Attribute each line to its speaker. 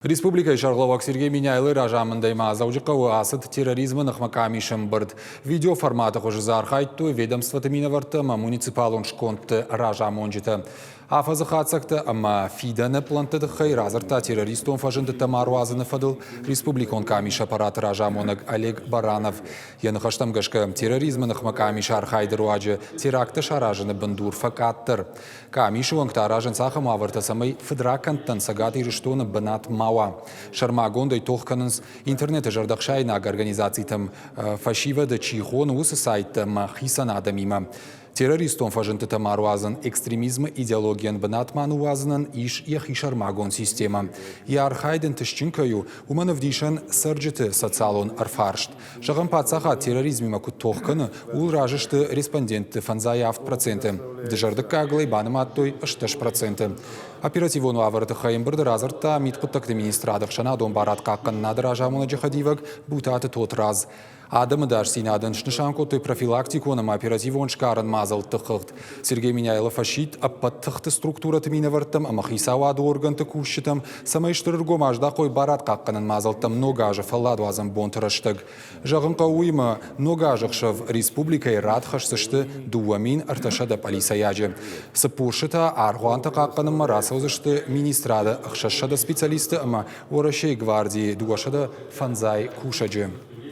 Speaker 1: Республикӕйы сӕргълӕууӕг Сергей Меняйлойы разамындӕй ма Дзӕуджыхъӕуы ацыд терроризмы ныхмӕ къамисы ӕмбырд. Видеоформаты хуызы дзы архайдтой ведомствоты минӕвӕрттӕ ӕмӕ муниципалон скондты разамонджытӕ. Афӕдзы хатдзӕгтӕ ӕмӕ фидӕны пълӕнтты тыххӕй радзырдта террористон фӕзындтытӕ ма руадзыны фӕдыл республикон къамисы аппараты разамонӕг Олег Баранов. Йӕ ныхӕстӕм гӕсгӕ, терроризмы ныхмӕ къамисы архайды руаджы теракттӕ саразыны бындур фӕкъаддӕр. Къамисы уӕнгтӕ аразынц ахӕм уавӕртӕ, цӕмӕй фыдракӕндтӕн Цӕгат Ирыстоны бынат ма уа. Сӕрмагондӕй тох кӕнынц интернеты зӕрдӕхсаинаг организацитӕм фӕсивӕды чи хоны, уыцы сайттӕ ӕмӕ хицӕн адӕмимӕ. Террористон фӕзындтытӕ ма руадзын, экстремизмы идеологийӕн бынат ма ныууадзынӕн ис йӕхи сӕрмагонд системӕ. Йӕ архайд ӕнтыстджын кӕй у, уымӕн ӕвдисӕн цӕрджыты социалон ӕрфарст. Зӕгъӕм, паддзахад терроризмимӕ куыд тох кӕны, ууыл разы сты респондентты 57%, дызӕрдыггагыл ӕй банымадтой 18%. Оперативон уавӕры тыххӕй ӕмбырды радзырдта мидхъуыддӕгты министрады ӕхсӕнадон барадхъахъхъӕнынады разамонӕджы хӕдивӕг Бутаты Тотрадз. Адӕмы ӕдасдзинадӕн снысан кодтой профилактикон ӕмӕ оперативон сгарӕн мадзӕлтты хыгъд. Сергей Меняйло фӕсидт ӕппӕт тыхты структурӕты минӕвӕрттӕм ӕмӕ хицауады органты кусджытӕм, цӕмӕй стыр ӕргом аздахой барадхъахъхъӕнӕн мадзӕлттӕм ног азы фӕлладуадзӕн бонты рӕстӕг. Зӕгъын хъӕуы уыимӕ, ног азы ӕхсӕв республикӕйы рад хӕсдзысты 2300 пъӕлицӕйаджы. Цыппурсы та аргъуантӕ хъахъхъӕнынмӕ рацӕудзысты министрады 600 специалисты ӕмӕ Уӕрӕсейы гвардийы 205 кусӕджы.